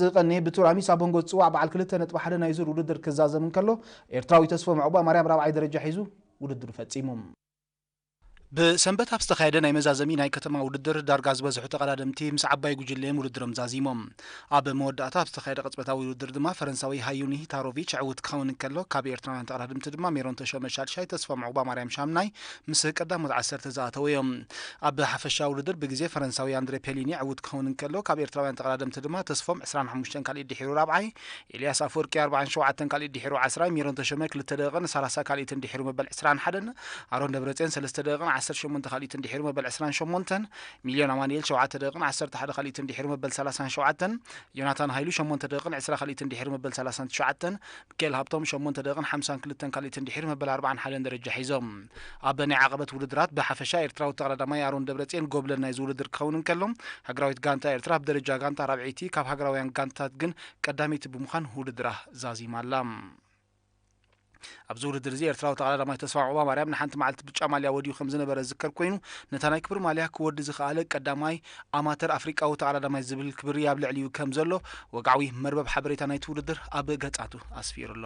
ዝቐንየ ብቱራሚስ ኣቦንጎ ዝጽዋዕ በዓል ክልተ ነጥቢ ሓደ ናይ ዙር ውድድር ክዛዘም እንከሎ፣ ኤርትራዊ ተስፎም ዑቕባማርያም ራብዓይ ደረጃ ሒዙ ውድድሩ ፈጺሙ። ብሰንበት ኣብ ዝተኻየደ ናይ መዛዘሚ ናይ ከተማ ውድድር፣ ዳርጋ ዝበዝሑ ተቐዳደምቲ ምስ ዓባይ ጉጅለ እዮም ውድድሮም ዛዚሞም። ኣብ መወዳእታ ኣብ ዝተኻየደ ቅጽበታዊ ውድድር ድማ፣ ፈረንሳዊ ሃዩኒ ታሮቪች ዕዉት ክኸውን እንከሎ፣ ካብ ኤርትራውያን ተቐዳደምቲ ድማ ሜሮን ተሾመ ሻድሻይ፣ ተስፎም ዑቕባማርያም ሻምናይ ምስ ቀዳሞት ዓሰርተ ዝኣተው እዮም። ኣብ ሓፈሻ ውድድር ብግዜ ፈረንሳዊ ኣንድሬ ፔሊኒ ዕዉት ክኸውን እንከሎ፣ ካብ ኤርትራውያን ተቐዳደምቲ ድማ ተስፎም ዕስራን ሓሙሽተን ካልኢት ድሒሩ ራብዓይ፣ ኤልያስ ኣፈወርቂ ኣርባዓን ሸውዓተን ካልኢት ድሒሩ ዓስራይ፣ ሜሮን ተሾመ ክልተ ደቂቕን ሰላሳ ካልኢትን ድሒሩ መበል ዕስራን ሓደን፣ ኣሮን ደብረጽዮን ሰለስተ ደቂቕን ዓሰርተ ሸሞንተ ካልኢትን ድሒሩ መበል ዕስራን ሸሞንተን፣ ሚልዮን ኣማኑኤል ሸውዓተ ደቂቕን ዓሰርተ ሓደ ካልኢትን ድሒሩ መበል ሰላሳን ሸውዓተን፣ ዮናታን ሃይሉ ሸሞንተ ደቂቕን ዕስራ ካልኢትን ድሒሩ መበል ሰላሳን ትሽዓተን፣ ሚካኤል ሃብቶም ሸሞንተ ደቂቕን ሓምሳን ክልተን ካልኢትን ድሒሩ መበል ኣርባዓን ሓደን ደረጃ ሒዞም። ኣብ ናይ ዓቐበት ውድድራት ብሓፈሻ ኤርትራዊ ተቐዳዳማይ ኣሮን ደብረጽዮን ጎብለል ናይዚ ውድድር ክኸውን እንከሎ፣ ሃገራዊት ጋንታ ኤርትራ ብደረጃ ጋንታ ራብዐይቲ ካብ ሃገራውያን ጋንታታት ግን ቀዳመይቲ ብምዃን ውድድራ ዛዚማ ኣላ። ኣብዚ ውድድር እዚ ኤርትራዊ ተቐዳዳማይ ተስፋ ዑቕባማርያም ንሓንቲ መዓልቲ ብጫ ማልያ ወዲኡ ከም ዝነበረ ዝዝከር ኮይኑ፣ ነታ ናይ ክብሪ ማልያ ክወዲ ዝኸኣለ ቀዳማይ ኣማተር ኣፍሪቃዊ ተቐዳዳማይ ዝብል ክብሪ ኣብ ልዕሊኡ ከም ዘሎ ወግዓዊ መርበብ ሓበሬታ ናይቲ ውድድር ኣብ ገጻቱ ኣስፊሩ ኣሎ።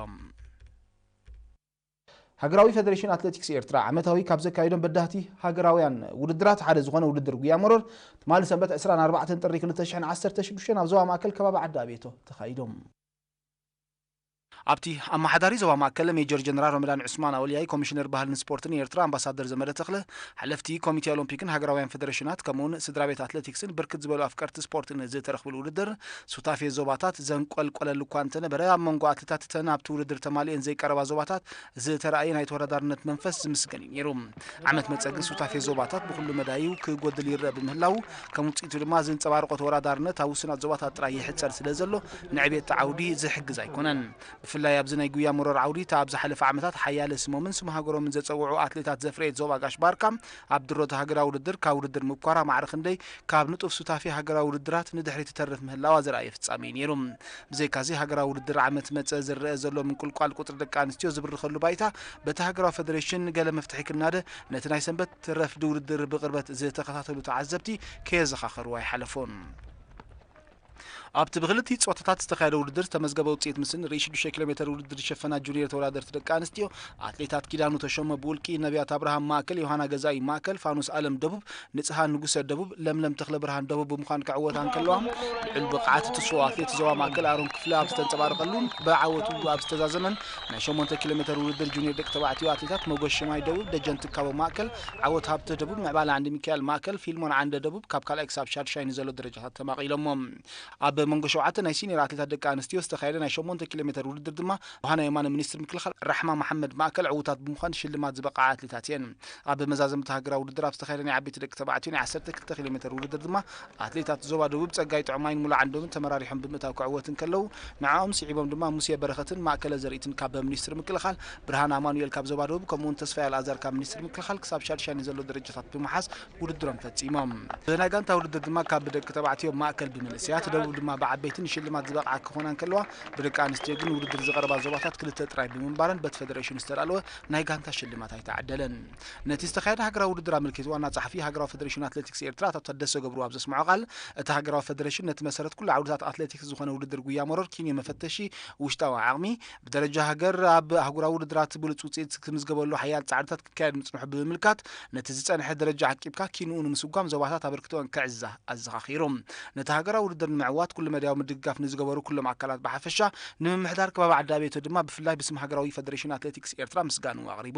ሃገራዊ ፈደሬሽን ኣትሌቲክስ ኤርትራ ዓመታዊ ካብ ዘካየዶም በዳህቲ ሃገራውያን ውድድራት ሓደ ዝኾነ ውድድር ጉያ መሮር፣ ትማሊ ሰንበት ዕስራን ኣርባዕተን ጥሪ ክልተ ሽሕን ዓሰርተ ሽዱሽተን ኣብ ዞባ ማእከል ከባቢ ዓዲ ኣቤቶ ተኻይዶም። ኣብቲ ኣመሓዳሪ ዞባ ማእከል ሜጀር ጀነራል ረመዳን ዑስማን ኣወልያይ፣ ኮሚሽነር ባህልን ስፖርትን ኤርትራ ኣምባሳደር ዘመደ ተኽለ፣ ሓለፍቲ ኮሚቴ ኦሎምፒክን ሃገራውያን ፈደሬሽናት፣ ከምኡውን ስድራ ቤት ኣትሌቲክስን ብርክት ዝበሉ ኣፍቀርቲ ስፖርትን ዝተረኽብሉ ውድድር፣ ሱታፌ ዞባታት ዘንቆልቆለሉ እኳ እንተነበረ፣ ኣብ መንጎ ኣትሌታት እተን ኣብቲ ውድድር ተማሊኤን ዘይቀረባ ዞባታት ዝተራእየ ናይ ተወዳዳርነት መንፈስ ዝምስገን እዩ ነይሩ። ዓመት መጸ ግን ሱታፌ ዞባታት ብኹሉ መዳዩ ክጎድል ይረአ ብምህላዉ፣ ከም ውጽኢቱ ድማ ዘንጸባርቆ ተወዳዳርነት ኣብ ውሱናት ዞባታት ጥራይ ይሕጸር ስለ ዘሎ፣ ንዕቤት እቲ ዓውዲ ዝሕግዝ ኣይኮነን። ብፍላይ ኣብዚ ናይ ጉያ መሮር ዓውዲ፣ እቲ ኣብ ዝሓለፈ ዓመታት ሓያለ ስሞምን ስም ሃገሮምን ዘጸውዑ ኣትሌታት ዘፍረየት ዞባ ጋሽ ባርካ፣ ኣብ ድሮት ሃገራዊ ውድድር ካብ ውድድር ምብኳራ ማዕረ ክንደይ ካብ ንጡፍ ሱታፌ ሃገራዊ ውድድራት ንድሕሪት ትተርፍ ምህላዋ ዘርኣየ ፍጻሜ እዩ ነይሩ። ብዘይካዚ፣ ሃገራዊ ውድድር ዓመት መጸ ዝረአ ዘሎ ምንቁልቋል ቁጽሪ ደቂ ኣንስትዮ ዝብርኸሉ ባይታ፣ በቲ ሃገራዊ ፈደሬሽን ገለ መፍትሒ ክናደ፣ ነቲ ናይ ሰንበት ረፍዲ ውድድር ብቕርበት ዝተኸታተሉ ተዓዘብቲ ከየዘኻኸርዎ ኣይሓለፉን። ኣብቲ ብክልቲኡ ጾታታት ዝተኻየደ ውድድር ዝተመዝገበ ውጽኢት ምስ ንርኢ ሽዱሽተ ኪሎ ሜተር ውድድር ዝሸፈና ጁኒየር ተወዳደርቲ ደቂ ኣንስትዮ፣ ኣትሌታት ኪዳኑ ተሾመ ብውልቂ፣ ነቢያት ኣብርሃም ማእከል፣ ዮሃና ገዛኢ ማእከል፣ ፋኑስ ኣለም ደቡብ፣ ንጽሃ ንጉሰ ደቡብ፣ ለምለም ተኽለ ብርሃን ደቡብ ብምዃን ክዕወታ እንከለዋ፣ ልዑል ብቕዓት እቲ ስዉእ ኣትሌት ዞባ ማእከል ኣሮን ክፍለ ኣብ ዝተንጸባረቐሉን ብዓወቱ ኣብ ዝተዛዘመን ናይ ሸሞንተ ኪሎ ሜተር ውድድር ጁኒየር ደቂ ተባዕትዮ ኣትሌታት ሞጎስ ሽማይ ደቡብ፣ ደጀን ትካቦ ማእከል፣ ዓወት ሃብተ ደቡብ፣ ምዕባለ ዓንደ ሚካኤል ማእከል፣ ፊልሞን ዓንደ ደቡብ ካብ ካልኣይ ክሳብ ሻድሻይ ንዘሎ ደረጃታት ተማቒሎሞ። ኣብ መንጎ ሸውዓተ ናይ ሲኒየር ኣትሌታት ደቂ ኣንስትዮ ዝተኻየደ ናይ ሸሞንተ ኪሎ ሜተር ውድድር ድማ፣ ዮሃና የማነ ሚኒስትር ምክልኻል፣ ራሕማ መሓመድ ማእከል ዕዉታት ብምዃን ሽልማት ዝበቕዓ ኣትሌታት እየን። ኣብ መዛዘምቲ ሃገራዊ ውድድር ኣብ ዝተኻየደ ናይ ዓበይቲ ደቂ ተባዕትዮ ናይ ዓሰርተ ክልተ ኪሎ ሜተር ውድድር ድማ፣ ኣትሌታት ዞባ ደቡብ ጸጋይ ጥዑማይን ሙሉ ዓንዶምን ተመራሪሖም ብምእታው ክዕወት እንከለዉ፣ ንዕኦም ስዒቦም ድማ ሙሴ በረኸትን ማእከለ ዘርኢትን ካብ ሚኒስትሪ ምክልኻል፣ ብርሃን ኣማኑኤል ካብ ዞባ ደቡብ፣ ከምኡውን ተስፋይ ኣልኣዛር ካብ ሚኒስትሪ ምክልኻል ክሳብ ሻድሻይ ንዘሎ ደረጃታት ብምሓዝ ውድድሮም ፈጺሞም። ብናይ ጋንታ ውድድር ድማ ካብ ደቂ ተባዕትዮ ማእከል ብመንእሰያት፣ ደቡብ ድማ ብዓበይቲ ንሽልማት ዝበቕዓ ክኾና እንከለዋ፣ ብደቂ ኣንስትዮ ግን ውድድር ዝቐረባ ዞባታት ክልተ ጥራይ ብምንባረን በቲ ፈደሬሽን ዝተዳለወ ናይ ጋንታ ሽልማት ኣይተዓደለን። ነቲ ዝተኻየደ ሃገራዊ ውድድር ኣመልኪቱ ዋና ጸሓፊ ሃገራዊ ፈደሬሽን ኣትሌቲክስ ኤርትራ ኣቶ ታደሰ ገብሩ ኣብ ዘስምዖ ቃል፣ እቲ ሃገራዊ ፈደሬሽን ነቲ መሰረት ኩሉ ዓውድታት ኣትሌቲክስ ዝኾነ ውድድር ጉያ መሮር ኪንዮ መፈተሺ ውሽጣዊ ዓቕሚ፣ ብደረጃ ሃገር ኣብ ኣህጉራዊ ውድድራት ብሉጽ ውጽኢት ክምዝገበሉ ሓያል ጻዕርታት ክካየድ ምጽንሑ ብምምልካት፣ ነቲ ዝጸንሐ ደረጃ ዓቂብካ ኪንኡ ንምስጓም ዞባታት ኣበርክቶአን ክዕዝዛ ኣዘኻኺሩ። ነቲ ሃገራዊ ውድድር ንምዕዋት ኩሉ መዳያዊ ምድግጋፍ ንዝገበሩ ኩሎም ኣካላት ብሓፈሻ፣ ንምምሕዳር ከባቢ ዓዲ ኣቤቶ ድማ ብፍላይ ብስም ሃገራዊ ፈደሬሽን ኣትሌቲክስ ኤርትራ ምስጋንኡ ኣቕሪቡ።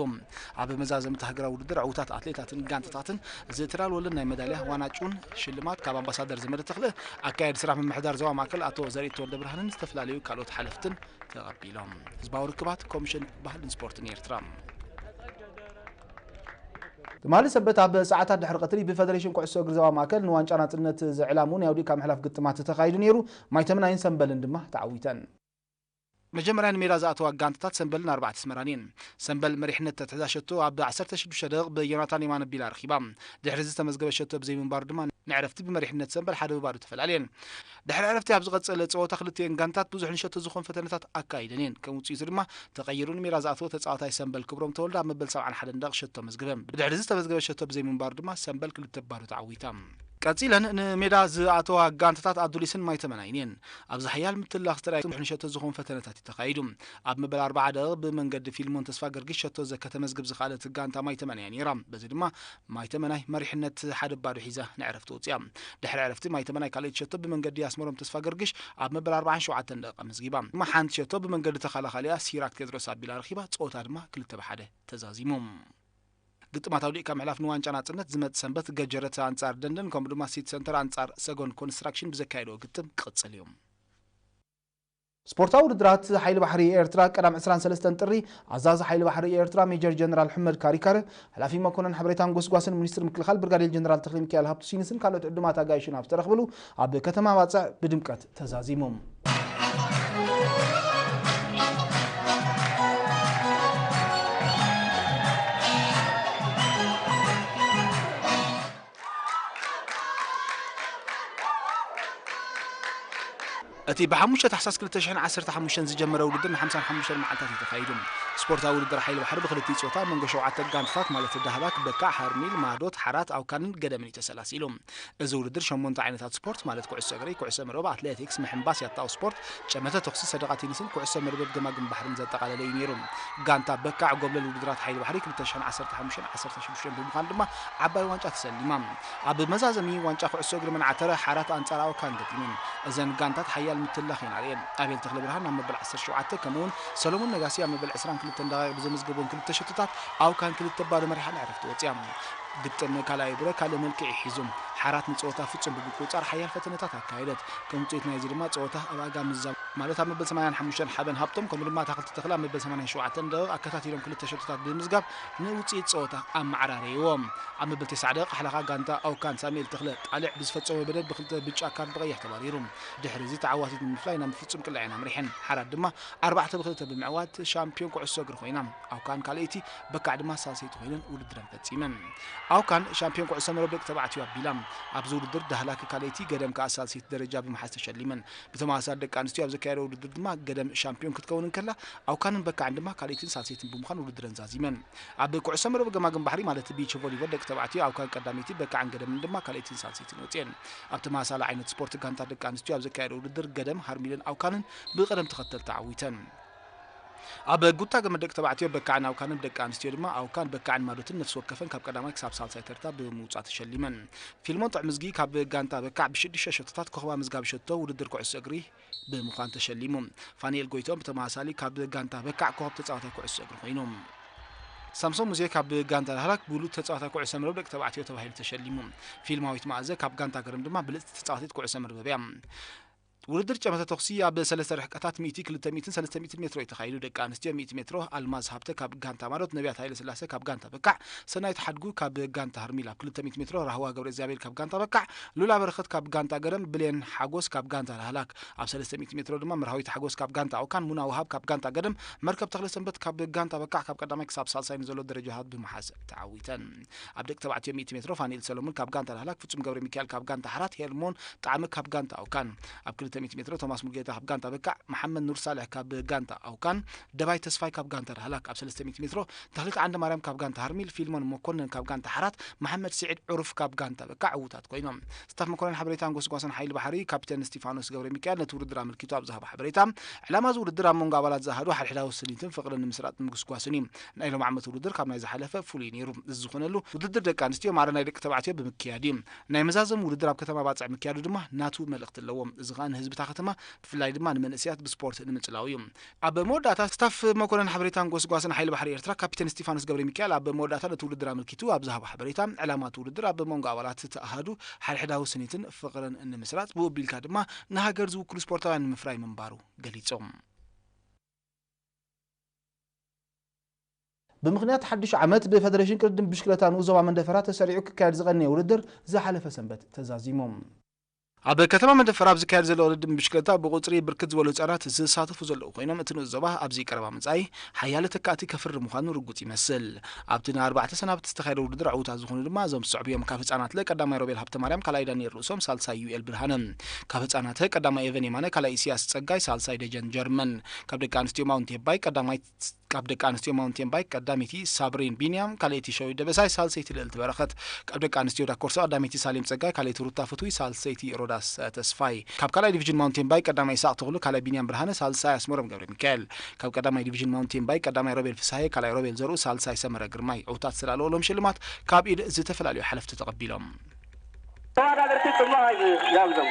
ኣብ መዛዘምቲ ሃገራዊ ውድድር ዕዉታት ኣትሌታትን ጋንታታትን ዝተዳለወለን ናይ መዳልያ ዋንጫን ሽልማት ካብ ኣምባሳደር ዘመደ ተኽለ፣ ኣካያዲ ስራሕ ምምሕዳር ዞባ ማእከል ኣቶ ዘርኢት ተወልደ ብርሃንን ዝተፈላለዩ ካልኦት ሓለፍትን ተቐቢሎም። ህዝባዊ ርክባት ኮሚሽን ባህልን ስፖርትን ኤርትራ። ትማሊ ሰንበት ኣብ ሰዓታት ድሕሪ ቀትሪ ብፈደሬሽን ኩዕሶ እግሪ ዞባ ማእከል ንዋንጫ ናጽነት ዝዕላሙ ናይ ኣውዲእካ ምሕላፍ ግጥማት ተኻይዱ ነይሩ። ማይ ተምናይን ሰምበልን ድማ ተዓዊተን። መጀመርያ ንሜዳ ዝኣተዋ ጋንታታት ሰምበልን ኣርባዕተ ኣስመራን እየን። ሰምበል መሪሕነት ተትሕዛ ሸቶ ኣብ ዓሰርተ ሽዱሽተ ደቂቕ ብዮናታን የማነ ቢላ ረኺባ። ድሕሪ ዝተመዝገበ ሸቶ ብዘይምንባሩ ድማ ንዕረፍቲ ብመሪሕነት ሰምበል ሓደ ብባዶ ተፈላልየን። ድሕሪ ዕረፍቲ ኣብ ዝቐጸለ ጸወታ ክልቲኤን ጋንታት ብዙሕ ንሸቶ ዝኾን ፈተነታት ኣካይደን እየን። ከም ውጽኢቱ ድማ ተቐይሩ ንሜዳ ዝኣተወ ተጻዋታይ ሰምበል ክብሮም ተወልደ ኣብ መበል ሰብዓን ሓደን ደቂቕ ሸቶ መዝገበ። ብድሕሪ ዝተመዝገበ ሸቶ ብዘይምንባሩ ድማ ሰምበል ክልተ ባዶ ተዓዊታ። ቀጺለን ንሜዳ ዝኣተዋ ጋንታታት ኣዱሊስን ማይተመናይን እየን። ኣብዚ ሓያል ምትላኽ ዝተራእየ ንሸቶ ዝኾን ፈተነታት እዩ ተኻይዱ። ኣብ መበል ኣርባዓ ደቂቕ ብመንገዲ ፊልሞን ተስፋ ገርጊሽ ሸቶ ዘከተመዝግብ ዝኽኣለት ጋንታ ማይተመናይ እያ ነይራ። በዚ ድማ ማይተመናይ መሪሕነት ሓደ ባዶ ሒዛ ንዕረፍቲ ወፂኣ። ድሕሪ ዕረፍቲ ማይተመናይ ካልኣይቲ ሸቶ ብመንገዲ ኣስመሮም ተስፋ ገርጊሽ ኣብ መበል ኣርባዓን ሸውዓተን ደቂቕ ኣመዝጊባ። ድማ ሓንቲ ሸቶ ብመንገዲ ተኸላኻሊኣ ሲራክ ቴድሮስ ኣቢላ ረኺባ። ፀወታ ድማ ክልተ ብሓደ ተዛዚሙ። ግጥማት ኣውዲእካ ምሕላፍ ንዋንጫ ናጽነት ዝመጽእ ሰንበት ገጀረት ኣንጻር ደንደን ከምኡ ድማ ሲቲ ሰንተር ኣንጻር ሰጎን ኮንስትራክሽን ብዘካየድዎ ግጥም ክቕጽል እዩ። ስፖርታዊ ውድድራት ሓይሊ ባሕሪ ኤርትራ ቀዳም ዕስራን ሰለስተን ጥሪ ኣዛዚ ሓይሊ ባሕሪ ኤርትራ ሜጀር ጀነራል ሕመድ ካሪካር፣ ሓላፊ መኮነን ሓበሬታን ጎስጓስን ሚኒስትር ምክልኻል ብርጋዴር ጀነራል ተክለ ሚካኤል ሃብቱ ሲንስን ካልኦት ዕዱማት ኣጋይሽን ኣብ ዝተረኽብሉ ኣብ ከተማ ባጽዕ ብድምቀት ተዛዚሙ። እቲ ብሓሙሽተ ታሕሳስ ክልተ ሽሕን ዓሰርተ ሓሙሽተን ዝጀመረ ውድድር ንሓምሳን ሓሙሽተን መዓልታት እዩ ተኻይዱ። ስፖርታዊ ውድድር ሓይሊ ባሕሪ ብክልቲኡ ጾታ ኣብ መንጎ ሸውዓተ ጋንታታት ማለት ዳህላክ፣ በካዕ፣ ሃርሚል፣ ማዶት፣ ሓራት፣ ኣውካንን ገደምን እዩ ተሰላሲሉ። እዚ ውድድር ሸሞንተ ዓይነታት ስፖርት ማለት ኩዕሶ እግሪ፣ ኩዕሶ መርበብ፣ ኣትሌቲክስ፣ ምሕንባስ፣ ያታዊ ስፖርት፣ ጨመተ ተኹሲ፣ ሰደቓ ቴኒስን ኩዕሶ መርበብ ገማግም ባሕርን ዘጠቓለለ እዩ ነይሩ። ጋንታ በካዕ ጎብለል ውድድራት ሓይሊ ባሕሪ ክልተ ሽሕን ዓሰርተ ሓሙሽተን ዓሰርተ ሽዱሽተን ብምዃን ድማ ዓባይ ዋንጫ ተሰሊማ። ኣብ መዛዘሚ ዋንጫ ኩዕሶ እግሪ መናዕተረ ሓራት ኣንጻር ኣውካን ገጢመን። እዘን ጋንታት ሓያል ምትላኽ እየን ኣርእየን። ኣቤል ተኽለብርሃን ኣብ መበል ዓሰርተ ሸውዓተ ከምኡውን ሰሎሞን ነጋሲ ኣብ መበል ዕስራን ክልተን ደቂቕ ብዘመዝገቦም ክልተ ሸቶታት ኣውካን ክልተ ባዶ መሪሓ ንዕረፍቲ ወጽያ። ግጥም ካልኣይ ብረ ካልእ መልክዕ እዩ ሒዙ። ሓራት ንጸወታ ፍጹም ብምቁጽጻር ሓያል ፈተነታት ኣካየደት። ከም ውጽኢት ናይዚ ድማ ጸወታ ኣብ ኣጋ ምዛም ማለት ኣብ መበል ሰማንያን ሓሙሽተን ሓበን ሃብቶም ከምኡ ድማ ኣታኽልቲ ተኽለ ኣብ መበል ሰማንያን ሸውዓተን ደቂቕ ኣከታቲሎም ክልተ ሸቶታት ብምዝጋብ ንውጽኢት ጸወታ ኣመዓራረይዎ። ኣብ መበል ተስዓ ደቂቕ ሓለኻ ጋንታ ኣውካን ሳሙኤል ተኽለ ጣልዕ ብዝፈጸሞ በደል ብክልተ ብጫ ካርድ ብቐይሕ ተባሪሩ። ድሕሪ እዚ ተዓዋቲት ንምፍላይ ናብ ፍጹም ቅላዕ እየን ኣምሪሐን። ሓራት ድማ ኣርባዕተ ብክልተ ብምዕዋት ሻምፒዮን ኩዕሶ እግሪ ኮይና። ኣውካን ካልኣይቲ፣ በካዕ ድማ ሳልሰይቲ ኮይነን ውድድረን ፈጺመን። ኣውካን ሻምፒዮን ኩዕሶ መረብ ደቂ ተባዕትዮ ኣቢላ። ኣብዚ ውድድር ዳህላክ ካልኣይቲ፣ ገደም ከኣ ሳልሰይቲ ደረጃ ብምሓዝ ተሸሊመን። ብተመሳሳሊ ደቂ ኣንስትዮ ኣብ ዘካየደኦ ውድድር ድማ ገደም ሻምፒዮን ክትከውን እንከላ፣ ኣውካንን በካዕን ድማ ካልኣይትን ሳልሰይትን ብምዃን ውድድረን ዛዚመን። ኣብ ኩዕሶ መረብ ገማግም ባሕሪ ማለት ቢች ቮሊቦል ደቂ ተባዕትዮ ኣውካን ቀዳመይቲ፣ በካዕን ገደምን ድማ ካልኣይትን ሳልሰይትን ወጽየን። ኣብ ተመሳሳሊ ዓይነት ስፖርት ጋንታ ደቂ ኣንስትዮ ኣብ ዘካየደኦ ውድድር ገደም፣ ሃርሚልን ኣውካንን ብቐደም ተኸተል ተዓዊተን። ኣብ ጉታ ገመድ ደቂ ተባዕትዮ በካዕን ኣውካንን ደቂ ኣንስትዮ ድማ ኣውካን በካዕን ማዶትን ነፍሲ ወከፈን ካብ ቀዳማይ ክሳብ ሳልሳይ ተርታ ብምውጻእ ተሸሊመን። ፊልሞን ጥዕምዝጊ ካብ ጋንታ በካዕ ብሽዱሽተ ሸቶታት ኮኸባ ምዝጋብ ሸቶ ውድድር ኩዕሶ እግሪ ብምዃን ተሸሊሙ። ፋኒኤል ጎይቶም ብተመሳሳሊ ካብ ጋንታ በካዕ ኮኸብ ተጻዋታይ ኩዕሶ እግሪ ኮይኑ። ሳምሶን ሙዜ ካብ ጋንታ ዳህላክ ብሉጽ ተጻዋታይ ኩዕሶ መረብ ደቂ ተባዕትዮ ተባሂሉ ተሸሊሙ። ፊልማዊት መኣዘ ካብ ጋንታ ገረም ድማ ብልጽቲ ተጻዋቲት ኩዕሶ መርበብ እያ። ውድድር ጨመተ ተኹሲ ኣብ ሰለስተ ርሕቀታት ሚእቲ፣ ክልተ ሚእትን ሰለስተ ሚእትን ሜትሮ እዩ ተኻይዱ። ደቂ ኣንስትዮ ሚእቲ ሜትሮ ኣልማዝ ሃብተ ካብ ጋንታ ማዶት፣ ነቢያት ሃይለ ስላሴ ካብ ጋንታ በካዕ፣ ሰናይት ሓድጉ ካብ ጋንታ ሃርሚል፣ ኣብ ክልተ ሚእቲ ሜትሮ ራህዋ ገብረ እግዚኣብሔር ካብ ጋንታ በካዕ፣ ሉላ በረኸት ካብ ጋንታ ገረም፣ ብሌን ሓጎስ ካብ ጋንታ ዳህላክ፣ ኣብ ሰለስተ ሚእቲ ሜትሮ ድማ መርሃዊት ሓጎስ ካብ ጋንታ ኣውካን፣ ሙና ወሃብ ካብ ጋንታ ገደም፣ መርከብ ተኽለ ሰንበት ካብ ጋንታ በካዕ ካብ ቀዳማይ ክሳብ ሳልሳይ ንዘሎ ደረጃታት ብምሓዝ ተዓዊተን። ኣብ ደቂ ተባዕትዮ ሚእቲ ሜትሮ ፋኒኤል ሰሎሞን ካብ ጋንታ ዳህላክ፣ ፍጹም ገብረ ሚካኤል ካብ ጋንታ ሓራት፣ ሄርሞን ጣዕመ ካብ ጋንታ ኣውካን። ኣብ ክልተ ሚእቲ ሜትሮ ቶማስ ሙልጌታ ካብ ጋንታ በካዕ፣ መሓመድ ኑር ሳልሕ ካብ ጋንታ ኣውካን፣ ደባይ ተስፋይ ካብ ጋንታ ዳህላክ። ኣብ ሰለስተ ሚእቲ ሜትሮ ተኽሊት ዓንደ ማርያም ካብ ጋንታ ሃርሚል፣ ፊልሞን መኮነን ካብ ጋንታ ሓራት፣ መሓመድ ስዒድ ዑሩፍ ካብ ጋንታ በካዕ ዕዉታት ኮይኖም። ስታፍ መኮነን ሓበሬታን ጎስጓስን ሓይሊ ባሕሪ ካፒቴን እስቲፋኖስ ገብረ ሚካኤል ነቲ ውድድር ኣመልኪቱ ኣብ ዝሃቦ ሓበሬታ፣ ዕላማ እዚ ውድድር ኣብ መንጎ ኣባላት ዝኣሃዱ ሓድሕዳዊ ስኒትን ፍቕርን ንምስራጥ ንምጉስጓስን እዩ። ናይ ሎም ዓመት ውድድር ካብ ናይ ዝሓለፈ ፍሉይ ነይሩ። እዚ ዝኾነሉ ውድድር ደቂ ኣንስትዮ ማዕረ ናይ ደቂ ተባዕትዮ ብምክያድ እዩ። ናይ መዛዘም ውድድር ኣብ ከተማ ባጽዕ ምክያዱ ድማ ናቱ መልእኽቲ ኣለዎ። እዚ ኸኣ ንህዝቢ እታ ከተማ ብፍላይ ድማ ንመንእሰያት ብስፖርት ንምጽላው እዩ። ኣብ መወዳእታ ስታፍ መኮነን ሓበሬታን ጎስጓስን ሓይሊ ባሕሪ ኤርትራ ካፒቴን እስቲፋኖስ ገብረ ሚካኤል ኣብ መወዳእታ ነቲ ውድድር ኣመልኪቱ ኣብ ዝሃቦ ሓበሬታ ዕላማ እቲ ውድድር ኣብ መንጎ ኣባላት እቲ ኣሃዱ ሓድሕዳዊ ስኒትን ፍቕርን ንምስራጽ ብኡ ኣቢልካ ድማ ንሃገር ዝውክሉ ስፖርታውያን ንምፍራይ ምንባሩ ገሊጾም። ብምኽንያት ሓድሽ ዓመት ብፈደሬሽን ቅድድም ብሽክለታ ንኡስ ዞባ መንደፈራ ተሰሪዑ ክካየድ ዝቐነየ ውድድር ዝሓለፈ ሰንበት ተዛዚሙ። ኣብ ከተማ መንደፈራ ኣብ ዝካየድ ዘሎ ቅድድም ብሽክለታ ብቁጽሪ ብርክት ዝበሉ ህጻናት ዝሳተፉ ዘለዉ ኮይኖም፣ እቲ ንኡስ ዞባ ኣብዚ ቀረባ መጻኢ ሓያለ ተካእቲ ከፍሪ ምዃኑ ርጉጽ ይመስል። ኣብቲ ንኣርባዕተ ሰናብቲ ዝተኻየደ ውድድር ዕዉታት ዝኾኑ ድማ እዞም ዝስዕቡ እዮም። ካብ ህጻናት ለ ቀዳማይ ሮቤል ሃብተማርያም፣ ካልኣይ ዳንኤል ርእሶም፣ ሳልሳይ ዩኤል ብርሃነ። ካብ ህጻናት ቀዳማይ ኤቨን የማነ፣ ካልኣይ ኢሳያስ ጸጋይ፣ ሳልሳይ ደጀን ጀርመን። ካብ ደቂ ኣንስትዮ ማውንቲ ህባይ ቀዳማይ ካብ ደቂ ኣንስትዮ ማውንቴን ባይክ ቀዳመይቲ ሳብሪን ቢንያም፣ ካልኣይቲ ሸዊት ደበሳይ፣ ሳልሰይቲ ልእልቲ በረኸት። ካብ ደቂ ኣንስትዮ ዳኮርሶ ቀዳመይቲ ሳሌም ጸጋይ፣ ካልኣይቲ ሩታ ፍትዊ፣ ሳልሰይቲ ሮዳስ ተስፋይ። ካብ ካልኣይ ዲቪዥን ማውንቴን ባይክ ቀዳማይ ይስሐቅ ተኽሉ፣ ካልኣይ ቢንያም ብርሃነ፣ ሳልሳይ ኣስመሮም ገብረ ሚካኤል። ካብ ቀዳማይ ዲቪዥን ማውንቴን ባይክ ቀዳማይ ሮቤል ፍስሃየ፣ ካልኣይ ሮቤል ዘርኡ፣ ሳልሳይ ሰመረ ግርማይ። ዕውታት ዝተላለወሎም ሽልማት ካብ ኢድ ዝተፈላለዩ ሓለፍቲ ተቐቢሎም። ተወዳደርቲ ጽቡቕ እዩ ጋብዞም።